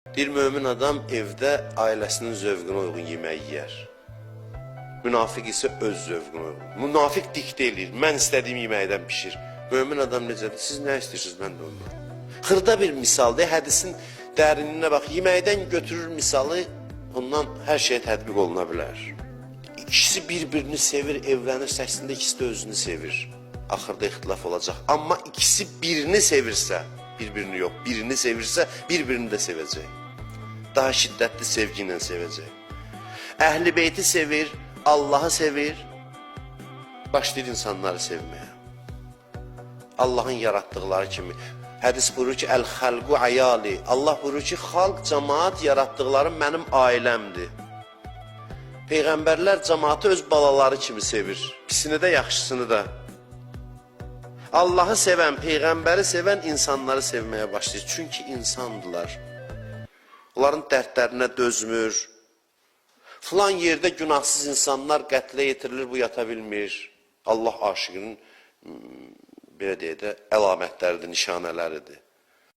Bir mömin adam evdə ailəsinin zövqünə uyğun yemək yeyər. Münafiq isə öz zövqünə uyğun. Münafiq diktə eləyir. Mən istədiyim yeməkdən bişir. Mömin adam necədir? Siz nə istəyirsiniz, mən də ondan. Xırda bir misaldır. Hədisin dərinliyinə bax. Yeməkdən götürür misalı, ondan hər şeyə tətbiq oluna bilər. İkisi bir-birini sevir, evlənir, əslində ikisi də özünü sevir. Axırda ixtilaf olacaq. Amma ikisi birini sevirsə, bir-birini yox, birini sevirsə, bir-birini də sevəcək. Daha şiddətli sevgi ilə sevəcək. Əhl-i beyti sevir, Allahı sevir, başlayır insanları sevməyə. Allahın yaratdıqları kimi. Hədis buyurur ki, əl-xəlqu ayali. Allah buyurur ki, xalq, cəmaat yaratdıqları mənim ailəmdir. Peyğəmbərlər cəmaatı öz balaları kimi sevir. Pisini də, yaxşısını da. Allahı sevən, peyğəmbəri sevən insanları sevməyə başlayır. Çünki insandılar. Onların dərdlərinə dözmür. Filan yerdə günahsız insanlar qətlə yetirilir, bu yata bilmir. Allah aşiqinin belə deyək də əlamətləridir, nişanələridir.